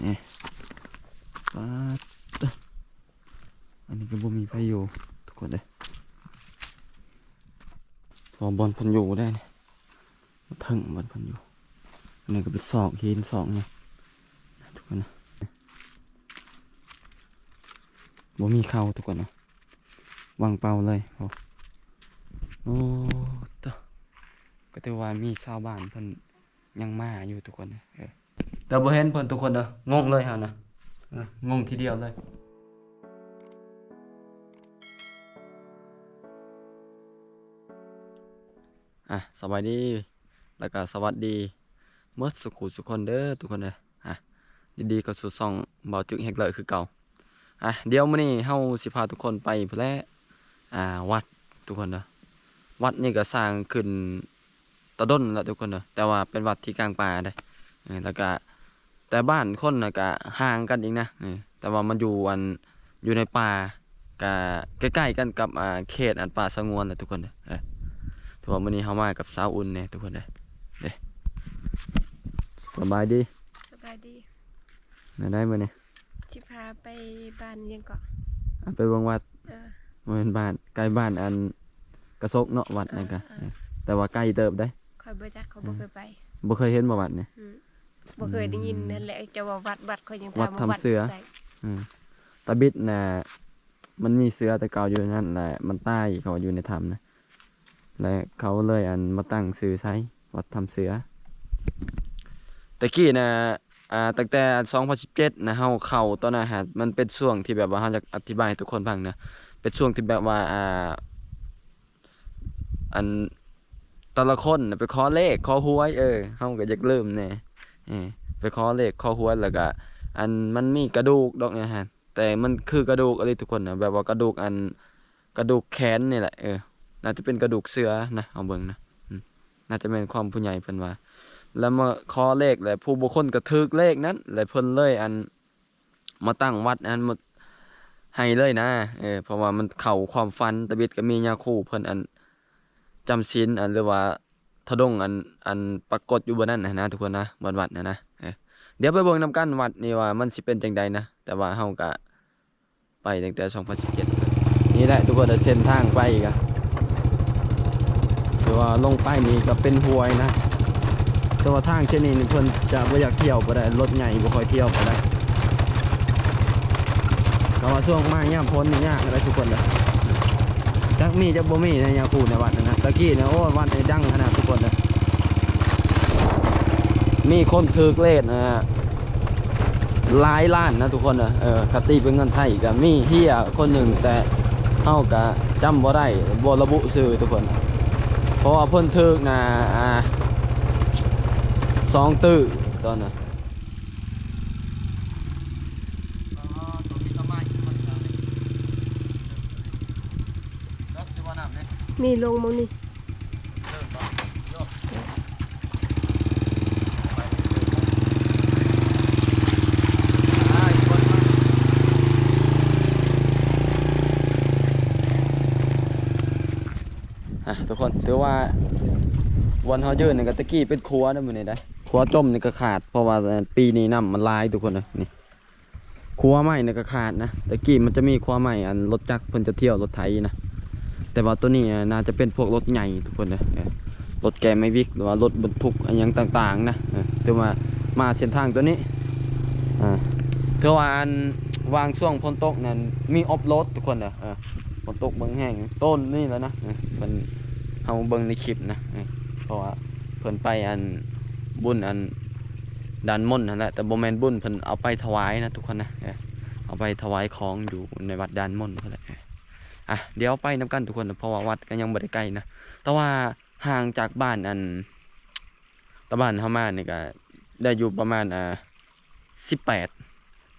ນີ້ ປາດ ອັນນີ້ກໍບໍ່ມີໃຜຢູ່ທຸກຄົນເດ້ ເພາະວ່າບ່ອນເພິ່ນຢູ່ໄດ໋ນີ້ ເທິງບ່ອນເພິ່ນຢູ່. ອັນນີ້ກໍເປັນຊອກຫີນຊອກຫຍັງທຸກຄົນນະ ບໍ່ມີເຂົ້າທຸກຄົນນະ. ວ່າງເປົ່າເລີຍ. ໂອ້ ໂອ້ ໂຕ ກໍຖືວ່າມີຊາວບ້ານເພິ່ນຍັງມາຢູ່ທຸກຄົນເດີ. ເອີ ແຕ່ບໍ່ເຫັນເພິ່ນທຸກຄົນເດີ ງົງເລີຍເຮົານະ. ເອີ ງົງທີດຽວເລີຍ. ອ່ະ ສະບາຍດີ ແລ້ວກໍສະຫວັດດີໝົດສູ່ຄູ່ສູ່ຄົນເດີທຸກຄົນເດີ. ອ່ະ ຍິນດີເຂົ້າສູ່ຊ່ອງບ່າວຈຶ່ກແຮກເລີຄືເກົ່າ. ອ່ະ ດຽວມື້ນີ້ເຮົາຊິພາທຸກຄົນໄປພຸ້ນແຫຼະ ອ່າ ວັດທຸກຄົນເດີ. ວັດນີ້ກໍສ້າງຂຶ້ນແຕ່ດົນແລ້ວທຸກຄົນເດີ ແຕ່ວ່າເປັນວັດທີ່ກາງປ່າເດ້. ເອີ ແລ້ວກໍ ແຕ່ບ້ານຄົນນະກະຫ່າງກັນອີກນະ ເອີ ແຕ່ວ່າມັນຢູ່ອັນ ຢູ່ໃນປ່າ ກະໃກ້ໆກັນກັບ ອ່າ ເຂດອັນປ່າສະຫງວນແຫຼະທຸກຄົນເດີ. ເອີ ຖືວ່າມື້ນີ້ເຮົາມາກັບສາວອຸ່ນແດ່ທຸກຄົນເດີ. ເດ້ ສະບາຍດີ. ສະບາຍດີ. ແນວໃດມື້ນີ້? ຊິພາໄປບ້ານຫຍັງເກາະ? ອ່າ ໄປເບິ່ງວັດ. ເອີ ບໍ່ແມ່ນບ້ານ ໃກ້ບ້ານອັນກະສົກເນາະ ວັດນັ້ນກະ. ເອີ ເອີ ເອີ ແຕ່ວ່າໄກເຕີບເດ້. ຂ້ອຍບໍ່ຈັກ ຂ້ອຍບໍ່ເຄີຍໄປ. ບໍ່ເຄີຍເຫັນບໍ່ວັດນີ້? ອືມ. ບໍ່ເຄີຍໄດ້ຍິນນັ້ນແຫຼະ ເຈົ້າວ່າວັດ ວັດ ຂ້ອຍຍັງຖາມວ່າວັດ ວັດຖ້ຳເສືອ. ອືມ ຕາບິດນະ ມັນມີເສືອແຕ່ເກົ່າຢູ່ນັ້ນແຫຼະ ມັນຕາຍ ເຂົາວ່າຢູ່ໃນຖ້ຳນະ ແລະ ເຂົາເລີຍ ອັນ ມາຕັ້ງຊື່ໃສ່ ວັດຖ້ຳເສືອ. ແຕ່ກີ້ນະ ອ່າ ຕັ້ງແຕ່ສອງພັນສິບເຈັດນະ ເຮົາເຂົ້າຕອນນັ້ນຫັ້ນ ມັນເປັນຊ່ວງທີ່ແບບວ່າ ເຮົາຢາກອະທິບາຍໃຫ້ທຸກຄົນຟັງນະ ເປັນຊ່ວງທີ່ແບບວ່າ ອ່າ ອັນ ແຕ່ລະຄົນນະໄປຂໍເລກຂໍຫວຍ ເອີ ເຮົາກໍຢາກເລີ່ມແດ່ ເອີ ໄປຂໍເລກຂໍຫວຍ ແລ້ວກໍ ອັນ ມັນມີກະດູກດອກນະຫັ້ນ ແຕ່ມັນຄືກະດູກອີ່ຫຼີທຸກຄົນນະ ແບບວ່າກະດູກ ອັນ ກະດູກແຂນນີ້ແຫຼະ ເອີ ໜ້າຈະເປັນກະດູກເສືອນະ ເຮົາເບິ່ງນະ ອືມ ໜ້າຈະແມ່ນຄວາມຜູ້ໃຫຍ່ເພິ່ນວ່າ ແລ້ວມາຂໍເລກ ແລ້ວຜູ້ບາງຄົນກໍຖືກເລກນັ້ນ ແລ້ວເພິ່ນເລີຍ ອັນ ມາຕັ້ງວັດຫັ້ນ ມາໃຫ້ເລີຍນະ ເອີ ເພາະວ່າມັນເຂົ້າຄວາມຝັນ ຕາບິດກໍມີຍາຄູເພິ່ນ ອັນ ຈຳສິນ ອັນ ຫຼືວ່າທະດົງ ອັນ ອັນ ປາກົດຢູ່ບ່ອນນັ້ນນະ ທຸກຄົນນະ ບ່ອນວັດຫັ້ນນະ. ເອີ ດຽວໄປເບິ່ງນຳກັນວັດນີ້ວ່າມັນຊິເປັນຈັ່ງໃດນະ ແຕ່ວ່າເຮົາກະ ໄປຕັ້ງແຕ່ສອງພັນສິບເຈັດ ນີ້ແຫຼະທຸກຄົນ ເສັ້ນທາງໄປກະ ແຕ່ວ່າລົງໄປນີ້ກະເປັນຫ້ວຍນະ ແຕ່ວ່າທາງເສັ້ນນີ້ເພິ່ນຈະບໍ່ຢາກທ່ຽວປານໃດ ລົດໃຫຍ່ບໍ່ຄ່ອຍທ່ຽວປານໃດ ແຕ່ວ່າຊ່ວງມາຍາມຝົນນີ້ຍາກນະທຸກຄົນເດີ ຈັກມີຈັກບໍ່ມີໃນຍາຄູໃນວັດນັ້ນນະ ຕະກີ້ນະ ໂອ້ ວັດນີ້ດັງຂະໜາດທຸກຄົນເດີ ມີຄົນຖືກເລກນະ ຫຼາຍລ້ານນະທຸກຄົນເດີ ເອີ ຄັນຕີເປັນເງິນໄທກໍມີເຮຍຄົນໜຶ່ງ ແຕ່ເຮົາກໍຈຳບໍ່ໄດ້ ບໍ່ລະບຸຊື່ທຸກຄົນ ເພາະວ່າເພິ່ນຖືກນະ ອ່າ ສອງຕື້ຕອນນັ້ນ ນີ້ລົງໝ່ອງນີ້. ອ່ະ ທຸກຄົນ ຖືວ່າບ່ອນເຮົາຢືນນີ້ກໍແຕ່ກີ້ເປັນຂົວນະ ມື້ນີ້ໄດ໋ ຂົວຈົມນີ້ກໍຂາດ ເພາະວ່າປີນີ້ນ້ຳມັນຫຼາຍທຸກຄົນເອີຍ ນີ້ ຂົວໄມ້ນີ້ກໍຂາດນະ ແຕ່ກີ້ມັນຈະມີຂົວໄມ້ ອັນ ລົດຈັກເພິ່ນຈະທ່ຽວລົດໄຖນະ ແຕ່ວ່າໂຕນີ້ ອາ ໜ້າຈະເປັນພວກລົດໃຫຍ່ທຸກຄົນເດີ ເອີ ລົດແກມາວິກ ຫຼືວ່າລົດບັນທຸກອີ່ຫຍັງຕ່າງໆນະ ເອີ ຖືວ່າມາເສັ້ນທາງໂຕນີ້ ອ່າ ຖືວ່າ ອັນ ຫວ່າງຊ່ວງຝົນຕົກນັ້ນມີອອຟໂຣດທຸກຄົນເດີ ເອີ ຝົນຕົກເບິ່ງແຮງ ໂຕນນີ້ແຫຼະນະ ເອີ ເພິ່ນ ເຮົາເບິ່ງໃນຄລິບນະ ເອີ ເພາະວ່າເພິ່ນໄປ ອັນ ບຸນ ອັນ ດານມົນຫັ້ນແຫຼະ ແຕ່ບໍ່ແມ່ນບຸນ ເພິ່ນເອົາໄປຖວາຍນະທຸກຄົນນະ ເອີ ເອົາໄປຖວາຍຂອງຢູ່ໃນວັດດານມົນພຸ້ນແຫຼະ ເອີ ອ່ະ ດຽວໄປນຳກັນທຸກຄົນ ເພາະວ່າວັດກໍຍັງບໍ່ໄດ້ໄກນະ ແຕ່ວ່າຫ່າງຈາກບ້ານ ອັນ ແຕ່ບ້ານເຮົາມານີ້ກໍໄດ້ຢູ່ປະມານ ອ່າ ສິບແປດ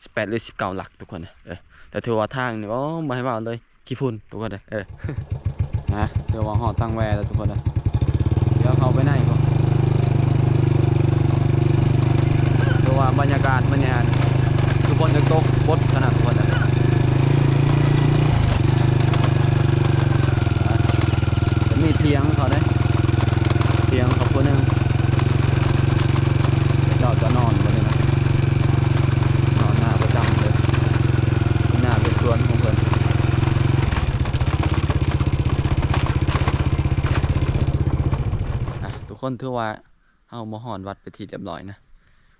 ສິບແປດ ຫຼື ສິບເກົ້າຫຼັກທຸກຄົນເອີຍ ແຕ່ຖືວ່າທາງນີ້ ໂອ້ ບໍ່ໃຫ້ເວົ້າເລີຍ ຂີ້ຝຸ່ນທຸກຄົນເອີຍ ນະ ຖືວ່າຮອດຕັງແວແລ້ວທຸກຄົນເອີຍ ດຽວເຂົ້າໄປໃນພຸ້ນ ຖືວ່າບັນຍາກາດມັນນີ້ ຄືຝົນຈະຕົກບົດຂະໜາດທຸກຄົນເອີຍ ຈະມີຖຽງເຂົາເດ້ ຖຽງເຂົາຜູ້ໜຶ່ງ ເຂົາເຈົ້າຈະນອນບັດນີ້ນະ ຄົນ ຖືວ່າເຮົາມາຮອດວັດເປັນທີ່ຮຽບຮ້ອຍນະ.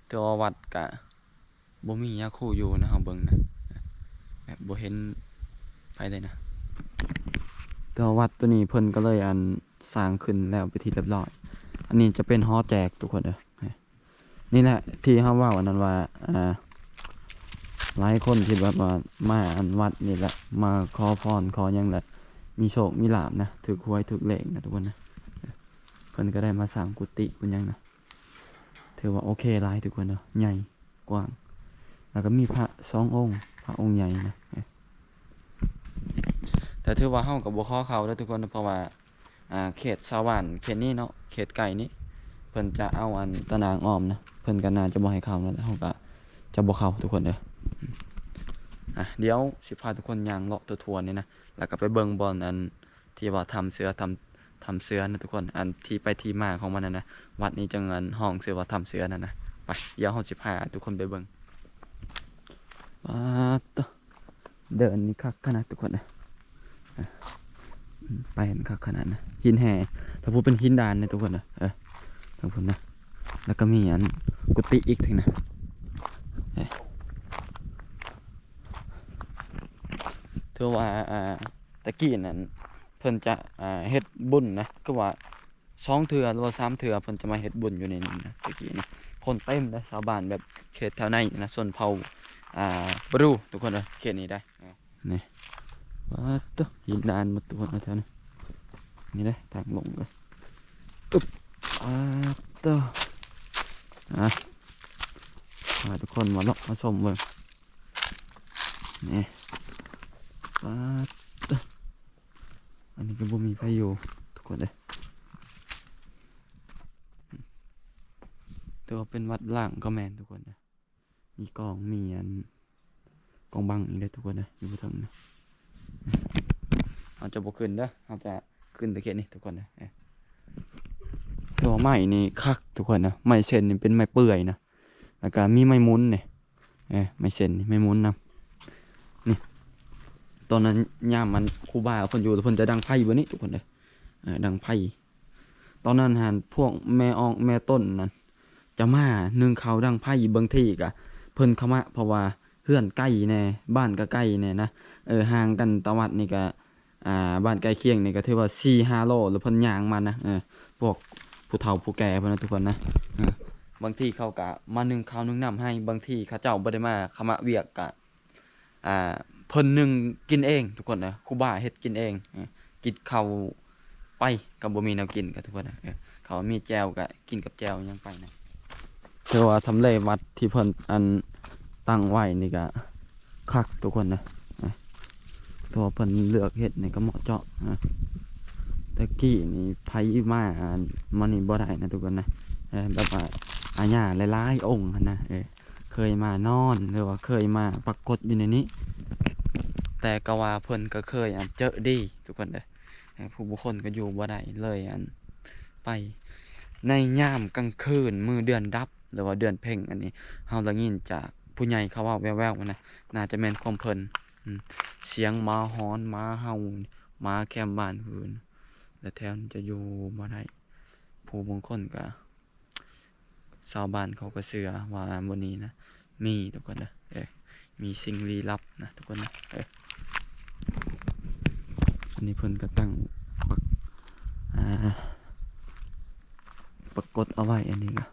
ຖືວ່າວັດກະບໍ່ມີຍາຄູຢູ່ນະ ເຮົາເບິ່ງນະ ແບບບໍ່ເຫັນໃຜເລີຍນະ. ແຕ່ວ່າວັດໂຕນີ້ເພິ່ນກໍເລີຍ ອັນ ສ້າງຂຶ້ນແລ້ວເປັນທີ່ຮຽບຮ້ອຍ. ອັນນີ້ຈະເປັນຫໍແຈກທຸກຄົນເດີ. ນີ້ແຫຼະທີ່ເຮົາເວົ້າອັນນັ້ນວ່າ ອ່າ ຫຼາຍຄົນທີ່ແບບວ່າມາອັນວັດນີ້ແຫຼະ ມາຂໍພອນຂໍຫຍັງແຫຼະ ມີໂຊກມີລາບນະ ຖືກຫວຍຖືກເລກນະທຸກຄົນນະ. ເພິ່ນກໍໄດ້ມາສ້າງກຸຕິກຸຫຍັງນະ ຖືວ່າໂອເຄຫຼາຍທຸກຄົນເດີ ໃຫຍ່ກວ້າງ ແລ້ວກໍມີພະສອງອົງ ພະອົງໃຫຍ່ນະ. ແຕ່ຖືວ່າເຮົາກໍບໍ່ຂໍເຂົ້າເດີທຸກຄົນ ເພາະວ່າ ອ່າ ເຂດຊາວບ້ານເຂດນີ້ເນາະ ເຂດໃກ້ນີ້ ເພິ່ນຈະເອົາອັນຕະໜ່າງອ້ອມນະ ເພິ່ນກໍໜ້າຈະບໍ່ໃຫ້ເຂົ້ານັ້ນແຫຼະ ເຮົາກໍຈະບໍ່ເຂົ້າທຸກຄົນເດີ. ອ່ະ ດຽວຊິພາທຸກຄົນຍ່າງເລາະທົ່ວໆນີ້ນະ ແລ້ວກໍໄປເບິ່ງບ່ອນອັນທີ່ວ່າຖ້ຳເສືອ ຖ້ຳ ຖ້ຳເສືອນະທຸກຄົນ ອັນທີ່ໄປທີ່ມາຂອງມັນນັ້ນນະ. ວັດນີ້ຈຶ່ງອັນຮ້ອງຊື່ວ່າຖ້ຳເສືອນັ້ນນະ. ໄປ ດຽວເຮົາຊິພາທຸກຄົນໄປເບິ່ງ. ປາດໂທ້ ເດີນນີ້ຄັກຂະໜາດທຸກຄົນເດີ. ອ່ະ ໄປຫັ້ນຄັກຂະໜາດນະ ຫີນແຮ່ ທາງພຸ້ນເປັນຫີນດານນະທຸກຄົນເດີ. ເອີ ທາງພຸ້ນນະ ແລ້ວກໍມີອັນກຸຕິອີກທາງນະ. ເອີ ຖືວ່າ ອ່າ ແຕ່ກີ້ນັ້ນເພິ່ນຈະ ອ່າ ເຮັດບຸນນະ ຄືວ່າ ສອງເທື່ອ ຫຼືວ່າສາມເທື່ອ ເພິ່ນຈະມາເຮັດບຸນຢູ່ໃນນີ້ນະ. ແຕ່ກີ້ນີ້ຄົນເຕັມເດ້ ຊາວບ້ານແບບເຂດແຖວໃນນະ ຊົນເຜົ່າ ອ່າ ບຣູ ທຸກຄົນເດີ ເຂດນີ້ໄດ໋. ອ່າ ນີ້ ປາດໂທ້ ຫີນດານໝົດທຸກຄົນເດີແຖວນີ້. ນີ້ເດ້ທາງລົງເດີ ອຶບ ປາດໂທ້. ອ່ະ ພາທຸກຄົນມາເລາະມາຊົມເບິ່ງ ນີ້ ປາດໂທ້. ອັນນີ້ກໍບໍ່ມີໃຜຢູ່ທຸກຄົນເດ້. ແຕ່ວ່າເປັນວັດລ້າງກໍແມ່ນທຸກຄົນເດ້. ມີກອງ ມີອັນກອງບັງອີກເດ້ທຸກຄົນເດ້ ຢູ່ເທິງນະ. ເຮົາຈະບໍ່ຂຶ້ນເດີ ເຮົາຈະຂຶ້ນແຕ່ເຂດນີ້ທຸກຄົນເດ້. ແຕ່ວ່າໄມ້ນີ້ຄັກທຸກຄົນນະ ໄມ້ເຊັນນີ້ເປັນໄມ້ເປື່ອຍນະ. ແລ້ວກະມີໄມ້ໝຸນນີ້ ເອີ ໄມ້ເສັ້ນນີ້ ໄມ້ໝຸນນຳ. ນີ້ ຕອນນັ້ນຍາມມັນຄູບາເພິ່ນຢູ່ ເພິ່ນຈະດັງໄຟແບບນີ້ທຸກຄົນເດີ ເອີ ດັງໄຟ. ຕອນນັ້ນຫັ້ນພວກແມ່ອອກແມ່ຕົ້ນນັ້ນຈະມາໜຶ້ງເຂົ້າດັງໄຟ ບາງທີກະເພິ່ນເຂົ້າມາ ເພາະວ່າເຮືອນໄກແດ່ ບ້ານກະໄກແດ່ນະ ເອີ ຫ່າງກັນຕາວັດນີ້ກະ ອ່າ ບ້ານໃກ້ຄຽງນີ້ກໍຖືວ່າສີ່ຫ້າໂລ ແລ້ວເພິ່ນຍ່າງມານະ ເອີ ພວກຜູ້ເຖົ້າຜູ້ແກ່ເພິ່ນນະທຸກຄົນນະ ເອີ ບາງທີເຂົາກໍມາໜຶ້ງເຂົ້າໜຶ້ງນ້ຳໃຫ້ ບາງທີເຂົາເຈົ້າບໍ່ໄດ້ມາ ເຂົາມາວຽກກະ ອ່າ ເພິ່ນໜຶ້ງກິນເອງທຸກຄົນເອີ ຄູບາເຮັດກິນເອງ ເອີ ກິນເຂົ້າໄປກໍບໍ່ມີແນວກິນກໍທຸກຄົນເອີ ເຂົາມີແຈ່ວກໍ ກິນກັບແຈ່ວຫຍັງໄປນະ. ແຕ່ວ່າທຳເລວັດທີ່ເພິ່ນ ອັນ ຕັ້ງໄວ້ນີ້ກະຄັກທຸກຄົນເດີ ເພາະວ່າເພິ່ນເລືອກເຮັດນີ້ກໍເໝາະເຈາະນະ. ແຕ່ກີ້ນີ້ໃຜມາ ອັນ ມານີ້ບໍ່ໄດ້ນະທຸກຄົນນະ ແບບວ່າອາຍາຫຼາຍໆອົງຫັ້ນນະ ເອີ ເຄີຍມານອນ ຫຼືວ່າເຄີຍມາປາກົດຢູ່ໃນນີ້ ແຕ່ກໍວ່າເພິ່ນກໍເຄີຍ ອັນ ເຈີດີທຸກຄົນເດີ. ຜູ້ບາງຄົນກໍຢູ່ບໍ່ໄດ້ເລີຍ ອັນ ໄປໃນຍາມກາງຄືນ ມື້ເດືອນດັບ ຫຼືວ່າເດືອນເພັງ ອັນນີ້ເຮົາລະຍິນຈາກຜູ້ໃຫຍ່ເຂົາເວົ້າແວ່ວໆນະ ໜ້າຈະແມ່ນຄວາມເພິ່ນ ອາ ສຽງໝາຫອນ ໝາເຫົ່າ ໝາແຄມບ້ານອື່ນ ແລະ ແຖວນັ້ນຈະຢູ່ບໍ່ໄດ້. ຜູ້ບາງຄົນກໍ ຊາວບ້ານເຂົາກໍເຊື່ອວ່າບ່ອນນີ້ນະ ມີທຸກຄົນເດີ ເອີ ມີສິ່ງລີ້ລັບນະທຸກຄົນນະ ເອີ. ອັນນີ້ເພິ່ນກໍຕັ້ງປັກ ອ່າ ປາກົດເອົາໄວ້ ອັນນີ້ກໍ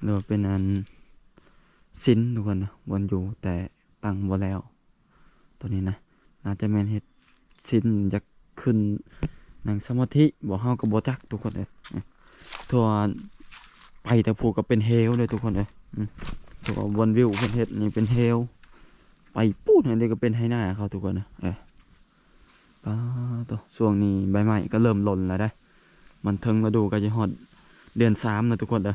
ຫຼືວ່າເປັນ ອັນ ສິນທຸກຄົນນະ ບ່ອນຢູ່ ແຕ່ຕັ້ງບໍ່ແລ້ວ. ຕົວນີ້ນະ ອາດຈະແມ່ນເຮັດສິນ ຢາກຂຶ້ນນັ່ງສະມາທິບໍ ເຮົາກໍບໍ່ຈັກທຸກຄົນເອີຍ. ທົ່ວໄປແຕ່ພູກໍເປັນເຫວເດີທຸກຄົນເອີຍ ອືມ ທົ່ວບ່ອນວິວເພິ່ນເຮັດນີ້ເປັນເຫວ ໄປປູ້ນ ອັນນີ້ກໍເປັນໄຮ່ນາເຂົາທຸກຄົນເອີຍ. ປາໂຕ ຊ່ວງນີ້ໃບໄມ້ກໍເລີ່ມຫຼົ່ນແລ້ວເດ້ ມັນເຖິງລະດູ ໃກ້ຈະຮອດເດືອນສາມແລ້ວທຸກຄົນເດີ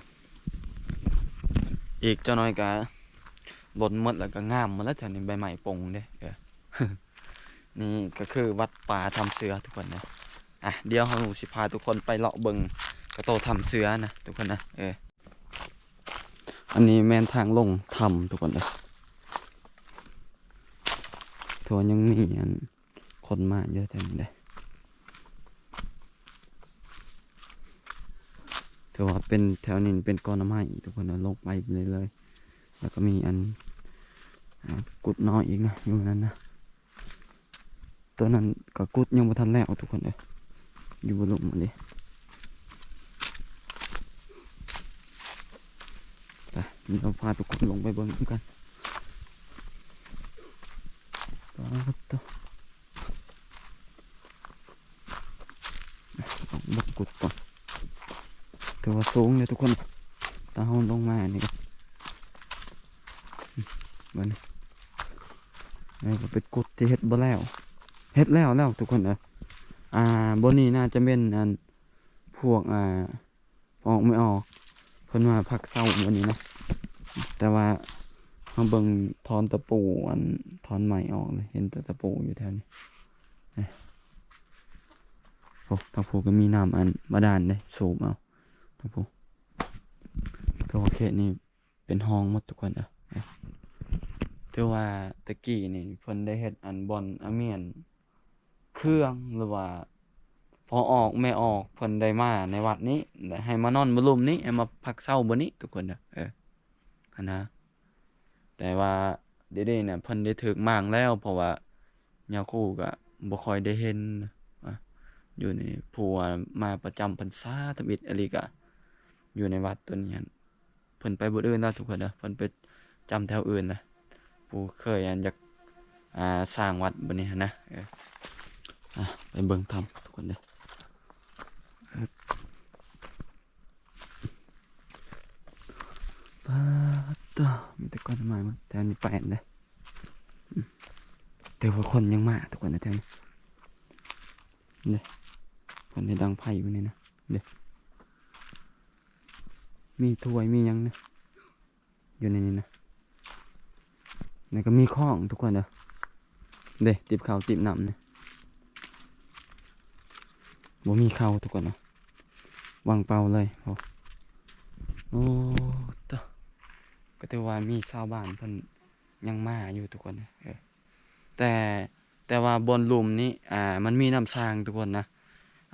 ອີກຈັກໜ້ອຍກໍຫຼົ່ນໝົດ ແລ້ວກໍງາມໝົດແລ້ວ ແຖວນີ້ໃບໄມ້ປົ່ງເດ້. ນີ້ກໍຄືວັດປ່າຖ້ຳເສືອທຸກຄົນນະ. ອ່ະ ດຽວເຮົາຊິພາທຸກຄົນໄປເລາະເບິ່ງກະໂຕຖ້ຳເສືອນະທຸກຄົນນະ ເອີ. ອັນນີ້ແມ່ນທາງລົງຖ້ຳທຸກຄົນເອີຍ ເພາະວ່າຍັງມີ ອັນ ຄົນມາຢູ່ແຖວນີ້ເດ້. ຕົວເປັນແຖວນີ້ເປັນກໍໜໍ່ໄມ້ທຸກຄົນ ລົງໄປເລື້ອຍໆ ແລ້ວກໍມີອັນ ອ່າ ກຸດນ້ອຍອີກນະ ຢູ່ນັ້ນນະ ຕົວນັ້ນກໍກຸດຍັງບໍ່ທັນແລ້ວທຸກຄົນເອີຍ ຢູ່ບໍ່ລຸ່ມອັນນີ້. ໄປ ດຽວພາທຸກຄົນລົງໄປເບິ່ງນຳກັນ. ປາດໂທ້ ເບິ່ງກຸດກ່ອນ ຖືວ່າສູງເດ້ທຸກຄົນ ຖ້າເຮົາລົງມານີ້ກໍ ເບິ່ງນີ້ ອັນນີ້ກໍເປັນກຸດທີ່ເຮັດບໍ່ແລ້ວ ເຮັດແລ້ວແລ້ວທຸກຄົນເອີຍ. ອ່າ ບ່ອນນີ້ໜ້າຈະແມ່ນອັນ ພວກ ອ່າ ອອກ ແມ່ອອກ ເພິ່ນມາພັກເຊົາມື້ນີ້ນະ ແຕ່ວ່າເຮົາເບິ່ງທ່ອນຕະປູ ອັນ ທ່ອນໄມ້ອອກເລີຍ ເຫັນແຕ່ຕະປູຢູ່ແຖວນີ້. ໂອ້ ທາງພູກໍມີນ້ຳອັນບາດານເດ້ ສູບເອົາທາງພູ ແຕ່ວ່າເຂດນີ້ເປັນຮ່ອງໝົດທຸກຄົນເອີຍ. ຖືວ່າແຕ່ກີ້ນີ້ເພິ່ນໄດ້ເຮັດອັນບ່ອນອາມຽນ ເຄື່ອງ ຫຼືວ່າພໍ່ອອກແມ່ອອກເພິ່ນໄດ້ມາໃນວັດນີ້ ແລ້ວໃຫ້ມານອນບໍລຸ່ມນີ້ ໃຫ້ມາພັກເຊົາບໍນີ້ທຸກຄົນເດີ ເອີ ຫັ້ນນະ. ແຕ່ວ່າດຽວນີ້ນະເພິ່ນໄດ້ຖືກມ້າງແລ້ວ ເພາະວ່າຍາຄູກະບໍ່ຄ່ອຍໄດ້ເຫັນ ອ່າ ຢູ່ນີ້ ຜູ້ວ່າມາປະຈຳພັນສາທຳອິດອີ່ຫຼີກະຢູ່ໃນວັດຕົວນີ້ຫັ້ນ. ເພິ່ນໄປບ່ອນອື່ນແລ້ວທຸກຄົນເດີ ເພິ່ນໄປຈຳແຖວອື່ນແລ້ວ ຜູ້ເຄີຍອັນຢາກ ອ່າ ສ້າງວັດບາດນີ້ຫັ້ນນະ. ເອີ ອ່ະ ໄປເບິ່ງຖ້ຳທຸກຄົນເດີ. ປາດໂທ້ ມີແຕ່ກ້ອນໄມ້ໝົດ ແຖວນີ້ແປນເດ້ ແຕ່ວ່າຄົນຍັງມາທຸກຄົນເດີ ແຖວນີ້ເດ້ ເພິ່ນໄດ້ດັງໄຟຢູ່ນີ້ນະ. ເດ້ ມີຖ້ວຍມີຫຍັງນະ ຢູ່ໃນນີ້ນະ ແລ້ວກໍມີຂອງທຸກຄົນເດີ ເດ້ ຕິບເຂົ້າຕິບນ້ຳນີ້ ບໍ່ມີເຂົ້າທຸກຄົນເນາະ ວ່າງເປົ່າເລີຍ. ໂອ້ ໂອ້ ໂຕ ກໍຖືວ່າມີຊາວບ້ານເພິ່ນຍັງມາຢູ່ທຸກຄົນເດີ ເອີ ແຕ່ ແຕ່ວ່າບ່ອນລຸ່ມນີ້ ອ່າ ມັນມີນ້ຳສ້າງທຸກຄົນນະ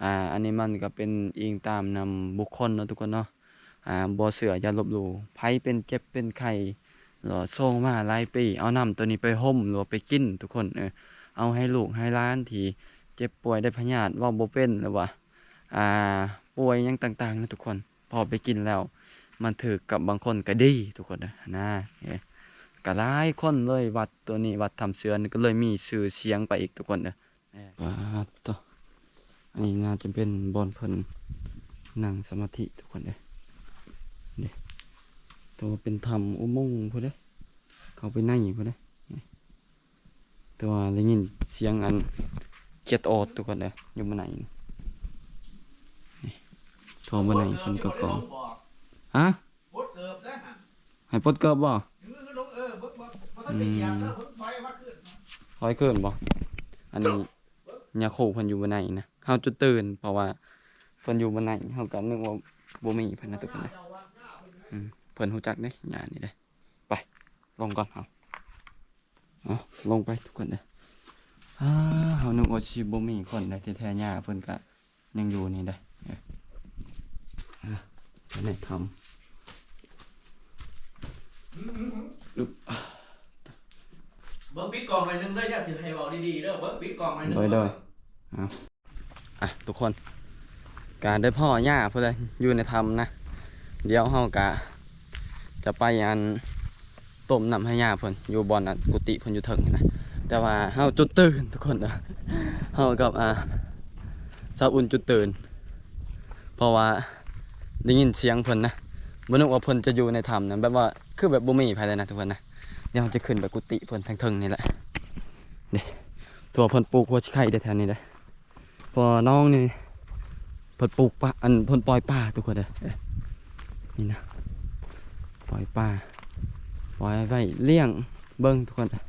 ອ່າ ອັນນີ້ມັນກໍເປັນອີງຕາມນຳບຸກຄົນເນາະທຸກຄົນເນາະ ອ່າ ບໍ່ເຊື່ອຢ່າລົບຫຼູ່ ໃຜເປັນເຈັບເປັນໄຂ້ ຫຼືວ່າໂຊມາຫຼາຍປີ ເອົານ້ຳໂຕນີ້ໄປຫົ່ມ ຫຼືວ່າໄປກິນທຸກຄົນ ເອີ ເອົາໃຫ້ລູກໃຫ້ຫຼານທີ່ເຈັບປ່ວຍໄດ້ພະຍາດ ເວົ້າບໍ່ເປັນ ຫຼືວ່າ ອ່າ ປ່ວຍຫຍັງຕ່າງໆນະທຸກຄົນ ພໍໄປກິນແລ້ວ ມັນຖືກກັບບາງຄົນກໍດີທຸກຄົນນະ ນະ ເອີ ກໍຫຼາຍຄົນເລີຍ ວັດຕົວນີ້ ວັດຖ້ຳເສືອນີ້ ກໍເລີຍມີຊື່ສຽງໄປອີກທຸກຄົນເດີ. ປາດໂທ້ ອັນນີ້ໜ້າຈະເປັນບ່ອນເພິ່ນນັ່ງສະມາທິທຸກຄົນເດີ ເດ້ ແຕ່ວ່າເປັນຖ້ຳອຸໂມງພຸ້ນເດ້ ເຂົ້າໄປໃນພຸ້ນເດ້. ແຕ່ວ່າໄດ້ຍິນສຽງອັນຂຽດອອດທຸກຄົນເດີ ຢູ່ບັນໄດນີ້ ນີ້ ທໍ່ບັນໄດເພິ່ນກໍກອງ ຮະ ປົດເກີບແລ້ວຫັ້ນ ໃຫ້ປົດເກີບບໍ່? ເອີ ເອີ ບໍ່ ບໍ່ ບໍ່ທັນໄດ້ຢຽບເດີ ອືມ ເພິ່ນຖອຍມາຄືນ ຖອຍຄືນບໍ່? ອັນນີ້ຍາຄູເພິ່ນຢູ່ບັນໄດນະ ເຮົາຈົນຕື່ນ ເພາະວ່າເພິ່ນຢູ່ບັນໄດ ເຮົາກໍນຶກວ່າບໍ່ມີເພິ່ນນະທຸກຄົນເດີ ອືມ ເພິ່ນຮູ້ຈັກເດ້ ຍານີ້ເດ້. ໄປ ລົງກ່ອນເຮົາ ເອົາ ລົງໄປທຸກຄົນເດີ. ອາ ເຮົານຶກວ່າຊິບໍ່ມີຄົນໃດ ທີ່ແທ້ຍ່າເພິ່ນກະຍັງຢູ່ນີ້ເດ້. ເອີ ອາ ໃນຖ້ຳ ອືມ ອືມ ອືມ ອຶບ ເບິ່ງປິດກ້ອງໜ້ອຍໜຶ່ງເດີ ຢ່າຊິໃຫ້ເວົ້າດີໆເດີ ເບິ່ງປິດກ້ອງໜ້ອຍໜຶ່ງ ໂດຍ ໂດຍ ເອີ ເອົາ ອ່ະ ທຸກຄົນ ກະໄດ້ພໍ້ຍ່າເພິ່ນແຫຼະ ຢູ່ໃນຖ້ຳນະ. ດຽວເຮົາກະຈະໄປ ອັນ ຕົ້ມນ້ຳໃຫ້ຍ່າເພິ່ນ ຢູ່ບ່ອນ ອັນ ກຸຕິເພິ່ນຢູ່ເທິງນະ. ແຕ່ວ່າເຮົາຈົນຕື່ນທຸກຄົນເດີ ເຮົາກັບ ອ່າ ຊາວອຸ່ນຈົນຕື່ນ ເພາະວ່າໄດ້ຍິນສຽງເພິ່ນນະ. ບໍ່ນຶກວ່າເພິ່ນຈະຢູ່ໃນຖ້ຳນະ ແບບວ່າ ຄືແບບບໍ່ມີໃຜເລີຍນະທຸກຄົນນະ. ດຽວເຮົາຈະຂຶ້ນໄປກຸຕິເພິ່ນທາງເທິງນີ້ແຫຼະ ເດ້ ເພາະວ່າເພິ່ນປູກຫົວຊິໄຄເດ້ແຖວນີ້ເດ້. ເພາະວ່າໜອງນີ້ເພິ່ນປູກປາ ອັນ ເພິ່ນປ່ອຍປາທຸກຄົນເດີ ເອີ ນີ້ນະ ປ່ອຍປາ ປ່ອຍໄວ້ລ້ຽງເບິ່ງທຸກຄົນເດີ.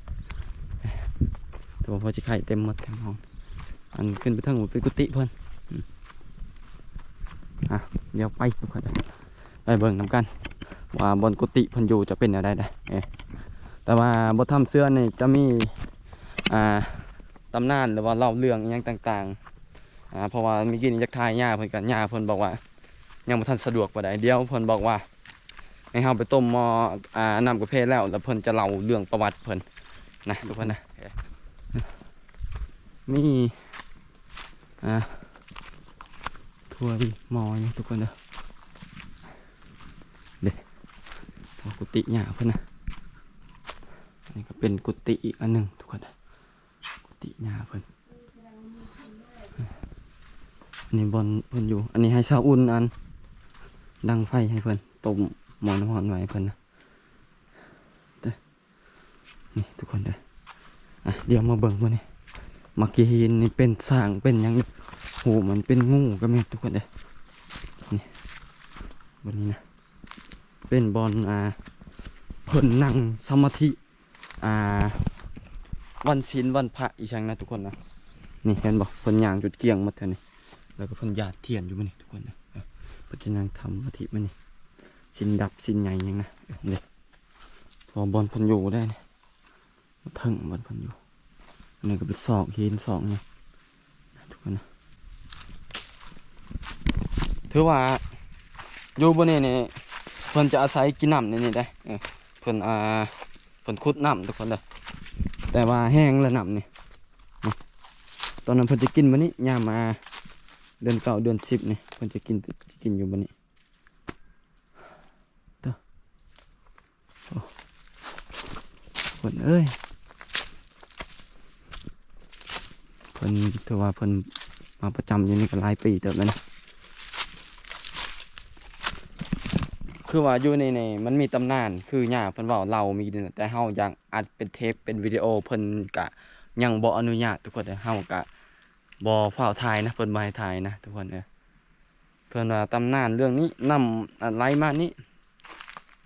ແຕ່ວ່າຫົວຊິໄຄເຕັມໝົດແຖວຫ້ອງ ອັນ ຂຶ້ນໄປເທິງເປັນກຸຕິເພິ່ນ ອືມ ອ່ະ ດຽວໄປທຸກຄົນເດີ ໄປເບິ່ງນຳກັນວ່າບ່ອນກຸຕິເພິ່ນຢູ່ຈະເປັນແນວໃດເດີ. ເອີ ແຕ່ວ່າບ່ອນຖ້ຳເສືອນີ້ຈະມີ ອ່າ ຕຳນານ ຫຼືວ່າເລົ່າເລື່ອງອີ່ຫຍັງຕ່າງໆ ອ່າ ເພາະວ່າມື້ກີ້ນີ້ຢາກຖ່າຍຍ່າເພິ່ນ ກໍຍ່າເພິ່ນບອກວ່າ ຍັງບໍ່ທັນສະດວກປານໃດ. ດຽວເພິ່ນບອກວ່າໃຫ້ເຮົາໄປຕົ້ມໝໍ້ ອ່າ ນ້ຳກາເຟແລ້ວ ແລ້ວເພິ່ນຈະເລົ່າເລື່ອງປະຫວັດເພິ່ນນະ ທຸກຄົນນະ. ມີ ອ່າ ຖ້ວຍໝໍ້ຢູ່ ທຸກຄົນເດີ. ເດ້ ພໍກຸຕິຍ່າເພິ່ນນະ. ອັນນີ້ກໍເປັນກຸຕິອີກອັນໜຶ່ງ ທຸກຄົນເດີ. ກຸຕິຍ່າເພິ່ນ. ອັນນີ້ບ່ອນເພິ່ນຢູ່. ອັນນີ້ໃຫ້ຊາວອຸ່ນອັນດັງໄຟໃຫ້ເພິ່ນ ຕົ້ມໝໍ້ນ້ຳຮ້ອນໄວ້ໃຫ້ເພິ່ນນະ. ນີ້ ທຸກຄົນເດີ. ອ່ະ ດຽວມາເບິ່ງມື້ນີ້ ມັກຂີ້ຫີນນີ້ເປັນຊ້າງເປັນຫຍັງ ໂຫ ມັນເປັນງູກໍແມ່ນ ທຸກຄົນເດີ. ນີ້ ບ່ອນນີ້ນະ ເປັນບ່ອນ ອ່າ ເພິ່ນນັ່ງສະມາທິ ອ່າ ວັນສິນວັນພະອີ່ຫຍັງນະ ທຸກຄົນນະ. ນີ້ເຫັນບໍ່ ເພິ່ນຍ່າງຈຸດກ້ຽງໝົດແຖວນີ້ ແລ້ວກໍເພິ່ນຢາດທຽນຢູ່ມື້ນີ້ ທຸກຄົນນະ. ເພິ່ນຈະນັ່ງທຳສະມາທິມື້ນີ້ ສິນດັບສິນໃຫຍ່ຫຍັງນະ. ເອີ ນີ້ ພໍບ່ອນເພິ່ນຢູ່ໄດ້ນີ້ ເທິງບ່ອນເພິ່ນຢູ່. ອັນນີ້ກໍເປັນຊອກຫີນຊອກຫຍັງ ທຸກຄົນນະ. ຖືວ່າຢູ່ບ່ອນນີ້ນີ້ ເພິ່ນຈະອາໄສກິນນ້ຳໃນນີ້ໄດ໋. ເອີ ເພິ່ນ ອ່າ ເພິ່ນຂຸດນ້ຳ ທຸກຄົນເດີ. ແຕ່ວ່າແຫ້ງແລ້ວນ້ຳນີ້ ນີ້ ຕອນນັ້ນເພິ່ນຈະກິນບ່ອນນີ້ ຍາມ ອ່າ ເດືອນເກົ້າເດືອນສິບນີ້ ເພິ່ນຈະກິນ ຈະກິນຢູ່ບ່ອນນີ້. ເດີ ໂອ້ ຄົນເອີຍ ເພິ່ນຖືວ່າເພິ່ນມາປະຈຳຢູ່ນີ້ກໍຫຼາຍປີເຕີບແລ້ວນະ. ຄືວ່າຢູ່ໃນນີ້ມັນມີຕຳນານ ຄືຍ່າເພິ່ນເວົ້າເລົ່າມີ ແຕ່ເຮົາຢາກອັດເປັນເທບເປັນວິດີໂອ ເພິ່ນກະຍັງບໍ່ອະນຸຍາດ ທຸກຄົນເອີຍ. ເຮົາກະບໍ່ຟ້າວຖ່າຍນະ ເພິ່ນບໍ່ໃຫ້ຖ່າຍນະ ທຸກຄົນເອີຍ. ເພິ່ນວ່າຕຳນານເລື່ອງນີ້ ນ້ຳ ອ່າ ໄຫຼມານີ້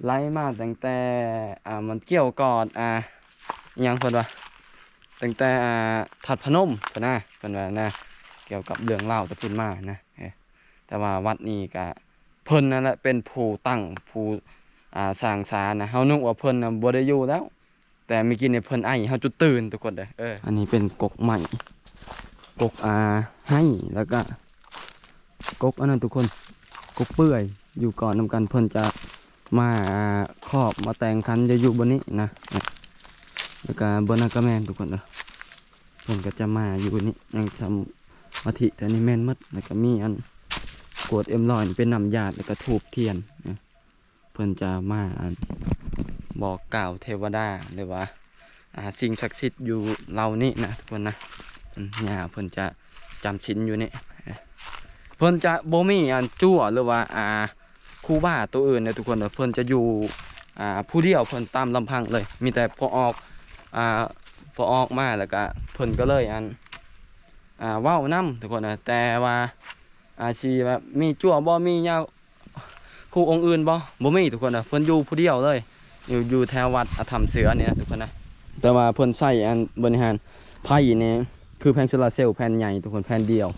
ໄຫຼມາຕັ້ງແຕ່ ອ່າ ມັນກ່ຽວກ່ອນ ອ່າ ອີ່ຫຍັງເພິ່ນວ່າ ຕັ້ງແຕ່ ອ່າ ທາດພະນົມພຸ້ນນະ ເພິ່ນວ່ານະ ກ່ຽວກັບເລື່ອງລາວແຕ່ພຸ້ນມານະ. ເອີ ແຕ່ວ່າວັດນີ້ກະເພິ່ນນັ້ນແຫຼະເປັນຜູ້ຕັ້ງ ຜູ້ ອ່າ ສ້າງສານະ. ເຮົານຶກວ່າເພິ່ນນະບໍ່ໄດ້ຢູ່ແລ້ວ ແຕ່ມື້ກີ້ນີ້ເພິ່ນໄອໃຫ້ເຮົາຈຸດຕື່ນ ທຸກຄົນເດີ. ເອີ ອັນນີ້ເປັນກົກໄມ້ ກົກ ອ່າ ໄຮ ແລ້ວກະກົກອັນນັ້ນ ທຸກຄົນ ກົກເປື່ອຍ ຢູ່ກ່ອນນຳກັນ. ເພິ່ນຈະມາ ອ່າ ຄອບມາແຕ່ງຂັນຈະຢູ່ບ່ອນນີ້ນະ. ແລ້ວກະບ່ອນນັ້ນກະແມ່ນ ທຸກຄົນເດີ ເພິ່ນກະຈະມາຢູ່ນີ້ ນັ່ງສະມາທິ. ແຖວນີ້ແມ່ນໝົດ ແລ້ວກະມີອັນກວດເອັມຮ້ອຍເປັນນ້ຳຢາດ ແລ້ວກະທູບທຽນນະ. ເພິ່ນຈະມາ ອັນ ບອກກ່າວເທວະດາ ຫຼືວ່າ ອ່າ ສິ່ງສັກສິດຢູ່ເຫຼົ່ານີ້ນະ ທຸກຄົນນະ. ອືມ ຍ່າເພິ່ນຈະຈຳສິນຢູ່ນີ້ ເພິ່ນຈະບໍ່ມີອັນຈົວ ຫຼືວ່າ ອ່າ ຄູບາໂຕອື່ນເດ້ ທຸກຄົນເດີ. ເພິ່ນຈະຢູ່ ອ່າ ຜູ້ດຽວເພິ່ນຕາມລຳພັງເລີຍ ມີແຕ່ພໍ່ອອກ ອ່າ ພໍ່ອອກມາ ແລ້ວກະເພິ່ນກໍເລີຍ ອັນ ອ່າ ເວົ້ານຳ ທຸກຄົນເດີ. ແຕ່ວ່າ ອ່າ ຊິແບບມີຈົວບໍ່ ມີຍາ ຄູອົງອື່ນບໍ່? ບໍ່ມີ ທຸກຄົນເດີ ເພິ່ນຢູ່ຜູ້ດຽວເລີຍ ຢູ່ ຢູ່ແຖວວັດ ອາ ຖ້ຳເສືອນີ້ນະ ທຸກຄົນນະ. ແຕ່ວ່າເພິ່ນໃຊ້ອັນບໍລິຫານໄຟນີ້ ຄືແຜງໂຊລາເຊວແຜ່ນໃຫຍ່ ທຸກຄົນ ແຜ່ນດຽວ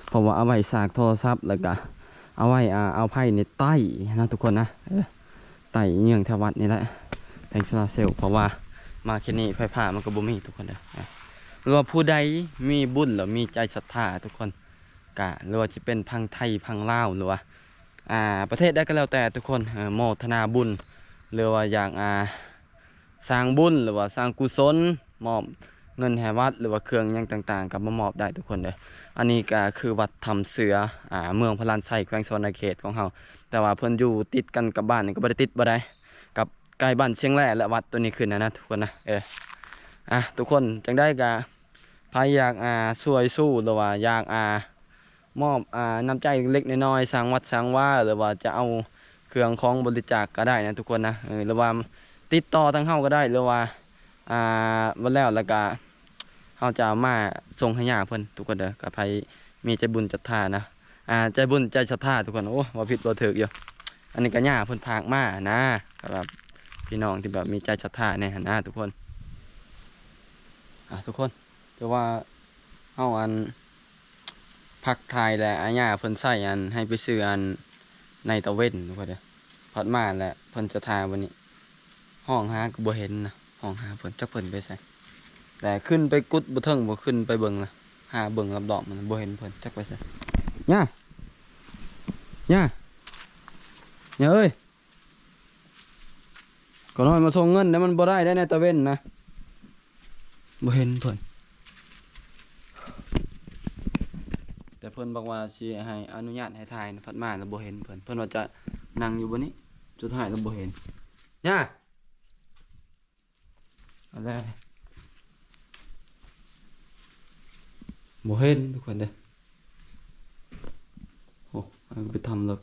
ເພາະວ່າເອົາໄວ້ສາກໂທລະສັບ ແລ້ວກະເອົາໄວ້ ອ່າ ເອົາໄຟນີ້ໄຕ້ນະ ທຸກຄົນນະ. ເອີ ໄຕ້ເຍືອງແຖວວັດນີ້ແຫຼະ ແຜງໂຊລາເຊວ ເພາະວ່າມາເຂດນີ້ໄຟຟ້າມັນກໍບໍ່ມີ ທຸກຄົນເດີ. ຫຼືວ່າຜູ້ໃດມີບຸນ ຫຼືມີໃຈສັດທາ ທຸກຄົນ ກະ ຫຼືວ່າຈະເປັນຝັ່ງໄທ ຝັ່ງລາວ ຫຼືວ່າ ອ່າ ປະເທດໃດກໍແລ້ວແຕ່ ທຸກຄົນ ເອີ ໂມທະນາບຸນ ຫຼືວ່າຢາກ ອ່າ ສ້າງບຸນ ຫຼືວ່າສ້າງກຸສົນ ມອບເງິນໃຫ້ວັດ ຫຼືວ່າເຄື່ອງຫຍັງຕ່າງໆ ກໍມາມອບໄດ້ ທຸກຄົນເດີ. ອັນນີ້ກໍຄືວັດຖ້ຳເສືອ ອ່າ ເມືອງພະລານໄຊ ແຂວງສະຫວັນນະເຂດຂອງເຮົາ. ແຕ່ວ່າເພິ່ນຢູ່ຕິດກັນກັບບ້ານນີ້ ກໍບໍ່ໄດ້ຕິດບໍ່ໄດ້ ກັບໃກ້ບ້ານຊຽງແລ ແລະ ວັດໂຕນີ້ຂຶ້ນນະ ທຸກຄົນນະ. ເອີ ອ່ະ ທຸກຄົນ ຈັ່ງໃດກໍ ໃຜຢາກ ອ່າ ຊ່ວຍຊູ ຫຼືວ່າຢາກ ອ່າ ມອບ ອ່າ ນ້ຳໃຈເລັກໆນ້ອຍໆ ສ້າງວັດສ້າງວາ ຫຼືວ່າຈະເອົາເຄື່ອງຂອງບໍລິຈາກກໍໄດ້ນະ ທຸກຄົນນະ. ເອີ ຫຼືວ່າຕິດຕໍ່ທາງເຮົາກໍໄດ້ ຫຼືວ່າ ອ່າ ເບິ່ງແລ້ວ ແລ້ວກໍເຮົາຈະເອົາມາສົ່ງໃຫ້ຍ່າເພິ່ນ ທຸກຄົນເດີ. ກໍໃຜມີໃຈບຸນສັດທານະ ອ່າ ໃຈບຸນໃຈສັດທາ ທຸກຄົນ. ໂອ້ ເວົ້າຜິດເວົ້າຖືກຢູ່. ອັນນີ້ກໍຍ່າເພິ່ນຝາກມານະ ກໍແບບພີ່ນ້ອງທີ່ແບບມີໃຈສັດທາແດ່ຫັ້ນນະ ທຸກຄົນ. ອ່າ ທຸກຄົນ ແຕ່ວ່າເຮົາ ອັນ ພັກຖ່າຍແລ້ວ ອາຍ່າເພິ່ນໃຊ້ ອັນ ໃຫ້ໄປຊື້ ອັນ ໃນຕາເວັນ ທຸກຄົນເດີ. ພັດມາແລ້ວເພິ່ນຈະຖ່າຍວັນນີ້ ຮ້ອງຫາກໍບໍ່ເຫັນນະ ຮ້ອງຫາເພິ່ນ ຈັກເພິ່ນໄປໃສ. ແຕ່ຂຶ້ນໄປກຸດບໍ່ເທິງ ບໍ່ຂຶ້ນໄປເບິ່ງລະ ຫາເບິ່ງລອບໆ ມັນບໍ່ເຫັນເພິ່ນ ຈັກໄປໃສ. ຍ່າ ຍ່າ ຍາເອີຍ ກໍນ້ອຍມາສົ່ງເງິນແລ້ວ ມັນບໍ່ໄດ້ໄດ໋ ໃນຕາເວັນນະ ບໍ່ເຫັນເພິ່ນ. ແຕ່ເພິ່ນບອກວ່າຊິໃຫ້ອະນຸຍາດໃຫ້ຖ່າຍນະ ພັດມາແລ້ວບໍ່ເຫັນເພິ່ນ. ເພິ່ນວ່າຈະນັ່ງຢູ່ບ່ອນນີ້ ສຸດທ້າຍແລ້ວບໍ່ເຫັນ. ຍາ ເອົາແລ້ວ ບໍ່ເຫັນທຸກຄົນເດີ. ໂອ້ ອັນໄປຖ້ຳເລິກ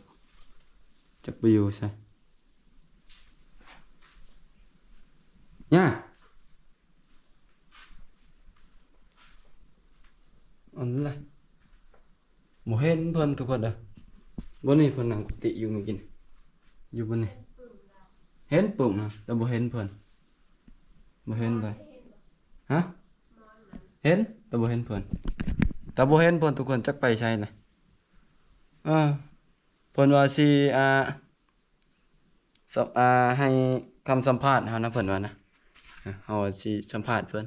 ຈັກໄປຢູ່ໃສ. ຍາ ອັນລະ ບໍ່ເຫັນເພິ່ນທຸກຄົນເດີ. ບ່ອນນີ້ເພິ່ນນັ່ງກຸຕິຢູ່ມື້ກີ້ນີ້ ຢູ່ບ່ອນນີ້ ເຫັນປຶ້ມນະ ແຕ່ບໍ່ເຫັນເພິ່ນ ບໍ່ເຫັນເລີຍ. ຮະ ເຫັນ ແຕ່ບໍ່ເຫັນເພິ່ນ ແຕ່ບໍ່ເຫັນເພິ່ນທຸກຄົນ ຈັກໄປໃສລະ. ເອີ ເພິ່ນວ່າຊິ ອ່າ ສະ ອ່າ ໃຫ້ຄຳສຳພາດເຮົານະ ເພິ່ນວ່ານະ ເຮົາຊິສຳພາດເພິ່ນ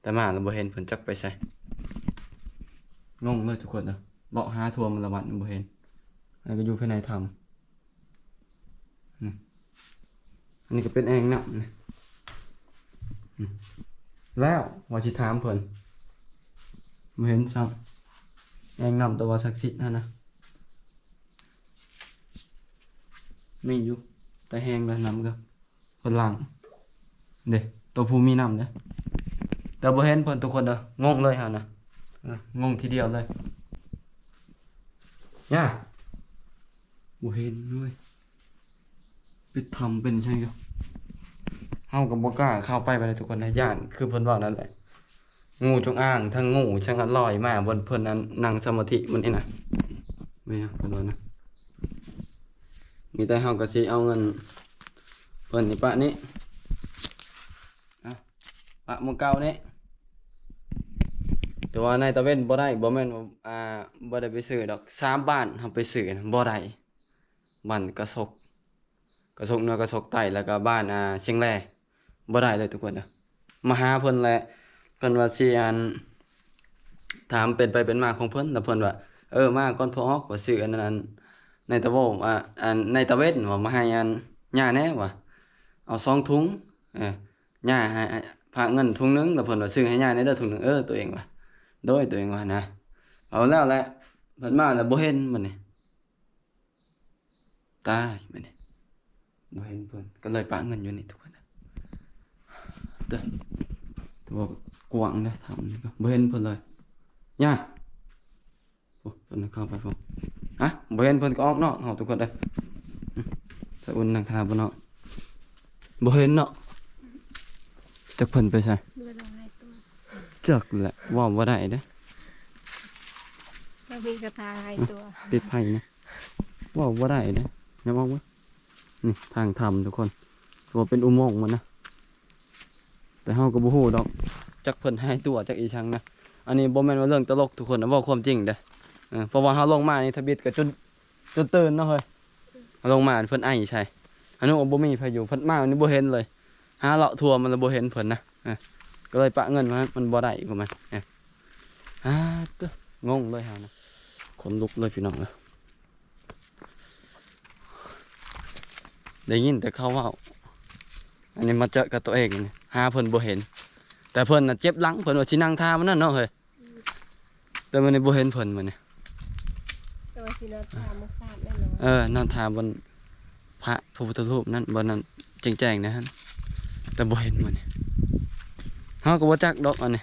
ແຕ່ມາແລ້ວບໍ່ເຫັນເພິ່ນ ຈັກໄປໃສ. ງົງເລີຍທຸກຄົນເດີ ເລາະຫາທົ່ວໝົດລະວັດ ບໍ່ເຫັນ. ອັນນີ້ກໍຢູ່ພາຍໃນຖ້ຳ ນີ້ ອັນນີ້ກໍເປັນແອ່ງນ້ຳນີ້ ນີ້ ແລ້ວວ່າຊິຖາມເພິ່ນ ບໍ່ເຫັນຊ້ຳ ແອ່ງນ້ຳ ແຕ່ວ່າສັກສິດຫັ້ນນະ ມີຢູ່ ແຕ່ແຫ້ງແລ້ວ ນ້ຳກໍ ເພິ່ນລ້າງເດ້ ໂຕຜູ້ມີນ້ຳເດ້. ແຕ່ບໍ່ເຫັນເພິ່ນທຸກຄົນເດີ ງົງເລີຍເຮົານະ ເອີ ງົງທີດຽວເລີຍ. ຍາ ບໍ່ເຫັນເວີຍ ເປັນຖ້ຳເປັນຫຍັງຢູ່ ເຮົາກໍບໍ່ກ້າເຂົ້າໄປປານໃດທຸກຄົນນະ ຢ້ານ ຄືເພິ່ນເວົ້ານັ້ນແຫຼະ. ງູຈົງອາງ ທັງງູທັງອັນລອຍມາບ່ອນເພິ່ນອັນນັ່ງສະມາທິມື້ນີ້ນະ ແມ່ນຫຍັງເພິ່ນວ່ານະ ມີແຕ່ເຮົາກໍຊິເອົາເງິນເພິ່ນນີ້ປະນີ້ ອະ ປະໝ່ອງເກົ່ານີ້. ແຕ່ວ່າໃນຕາເວັນບໍ່ໄດ້ ບໍ່ແມ່ນວ່າ ອ່າ ບໍ່ໄດ້ໄປຊື້ດອກ ສາມບ້ານເຮົາໄປຊື້ນະ ບໍ່ໄດ້ ບ້ານກະສົກ ກະສົກເໜືອ ກະສົກໃຕ້ ແລ້ວກໍບ້ານ ອ່າ ຊຽງແລ ບໍ່ໄດ້ເລີຍທຸກຄົນເດີ. ມາຫາເພິ່ນແຫຼະ ເພິ່ນວ່າຊິ ອັນ ຖາມເປັນໄປເປັນມາຂອງເພິ່ນ ແລ້ວເພິ່ນວ່າ ເອີ ມາກ່ອນພໍ່ອອກ ວ່າຊື້ອັນນັ້ນ ອັນ ໃນຕາໂວ ອ່າ ອັນ ໃນຕາເວັນ ວ່າມາໃຫ້ ອັນ ຍ່າແດ່ ວ່າເອົາສອງຖົງ ເອີ ຍ່າໃຫ້ ໃຫ້ພະເງິນຖົງໜຶ່ງ ແລ້ວເພິ່ນວ່າຊື້ໃຫ້ຍ່າແດ່ເດີຖົງໜຶ່ງ ເອີ ຕົວເອງວ່າ ໂດຍ ຕົວເອງວ່ານະ ເອົາແລ້ວແຫຼະ ເພິ່ນມາແລ້ວບໍ່ເຫັນບັດນີ້. ຕາຍ ບັດນີ້ບໍ່ເຫັນເພິ່ນ ກໍເລີຍປະເງິນຢູ່ນີ້ທຸກຄົນເດີ. ແຕ່ວ່າກວ້າງເດ້ ຖ້ຳນີ້ກໍບໍ່ເຫັນເພິ່ນເລີຍ. ຍາ ໂອ້ ເພິ່ນເຂົ້າໄປພຸ້ນ ຮະ ບໍ່ເຫັນເພິ່ນກໍອອກນອກເຮົາທຸກຄົນເດີ. ສະອຸ່ນນັ່ງຖ້າບໍ່ເນາະ ບໍ່ເຫັນເນາະ ຈັກເພິ່ນໄປໃສ ບໍ່ໄດ້ລາຍຕົວ ຈັກແຫຼະ ເວົ້າບໍ່ໄດ້ເດ້ ບໍ່ມີກະທາຫາຍຕົວ ປິດໄຟນະ ເວົ້າບໍ່ໄດ້ເດ້ ຢ່າເວົ້າເວີ້ຍ. ນີ້ທາງຖ້ຳທຸກຄົນ ຖືວ່າເປັນອຸໂມງມັນນະ ແຕ່ເຮົາກໍບໍ່ຮູ້ດອກ ຈັກເພິ່ນຫາຍຕົວ ຈັກອີ່ຫຍັງນະ. ອັນນີ້ບໍ່ແມ່ນວ່າເລື່ອງຕະຫຼົກທຸກຄົນນະ ເວົ້າຄວາມຈິງເດ້. ເອີ ເພາະວ່າເຮົາລົງມານີ້ ທຳອິດກໍຈົນ ຈົນຕື່ນເນາະເຮີ້ຍ ເຮົາລົງມາເພິ່ນໄອໃສ່ ອັນນັ້ນບໍ່ມີໃຜຢູ່ ເພິ່ນມານີ້ບໍ່ເຫັນເລີຍ ຫາເລາະທົ່ວມັນລະບໍ່ເຫັນເພິ່ນນະ. ເອີ ກໍເລີຍປະເງິນມັນ ມັນບໍ່ໄດ້ອີກມັນ ເອີ ອາ ເຕີ ງົງເລີຍເຮົານະ ຂົນລຸກເລີຍພີ່ນ້ອງເອີຍ. ໄດ້ຍິນແຕ່ເຂົາເວົ້າ ອັນນີ້ມາເຈີກັບຕົວເອງ ຫາເພິ່ນບໍ່ເຫັນ ແຕ່ເພິ່ນນະເຈັບຫຼັງ ເພິ່ນວ່າຊິນັ່ງຖ້າມັນນັ້ນເນາະເຮີ້ຍ. ແຕ່ມື້ນີ້ບໍ່ເຫັນເພິ່ນມື້ນີ້ ແຕ່ວ່າຊິນອນຖ້າໝົກສາດແນ່ນອນ. ເອີ ນອນຖ້າບ່ອນພະ ພະພຸດທະຮູບນັ້ນ ບ່ອນນັ້ນແຈ້ງໆນະຫັ້ນ ແຕ່ບໍ່ເຫັນມື້ນີ້ ເຮົາກໍບໍ່ຈັກດອກອັນນີ້.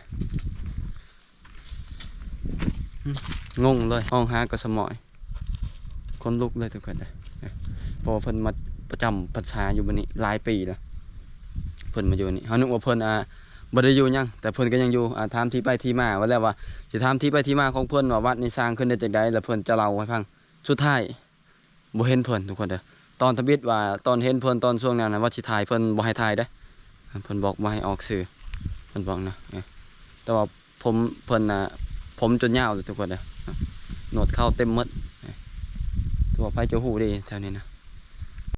ຫຶ ງົງເລີຍ ຮ້ອງຫາກໍສະໝອຍ ຂົນລຸກເລີຍທຸກຄົນເດີ. ເພາະວ່າເພິ່ນມາປະຈຳພັນສາຢູ່ບ່ອນນີ້ຫຼາຍປີແລ້ວ ເພິ່ນມາຢູ່ນີ້ ເຮົານຶກວ່າເພິ່ນ ອ່າ ບໍ່ໄດ້ຢູ່ຫຍັງ ແຕ່ເພິ່ນກໍຍັງຢູ່. ອ່າ ຖາມທີ່ໄປທີ່ມາ ວ່າແລ້ວວ່າຊິຖາມທີ່ໄປທີ່ມາຂອງເພິ່ນ ວ່າວັດນີ້ສ້າງຂຶ້ນໄດ້ຈັ່ງໃດ ແລ້ວເພິ່ນຈະເລົ່າໃຫ້ຟັງ. ສຸດທ້າຍ ບໍ່ເຫັນເພິ່ນທຸກຄົນເດີ. ຕອນທຳອິດວ່າຕອນເຫັນເພິ່ນຕອນຊ່ວງນັ້ນນະ ວ່າຊິຖ່າຍ ເພິ່ນບໍ່ໃຫ້ຖ່າຍເດ້ ເພິ່ນບອກບໍ່ໃຫ້ອອກຊື່ ເພິ່ນບອກນະ. ເອີ ແຕ່ວ່າຜົມເພິ່ນນະ ຜົມຈົນຍາວເລີຍທຸກຄົນເດີ ໜວດເຂົາເຕັມໝົດ. ເອີ ແຕ່ວ່າໃຜຈະຮູ້ເດ້ແຖວນີ້ນະ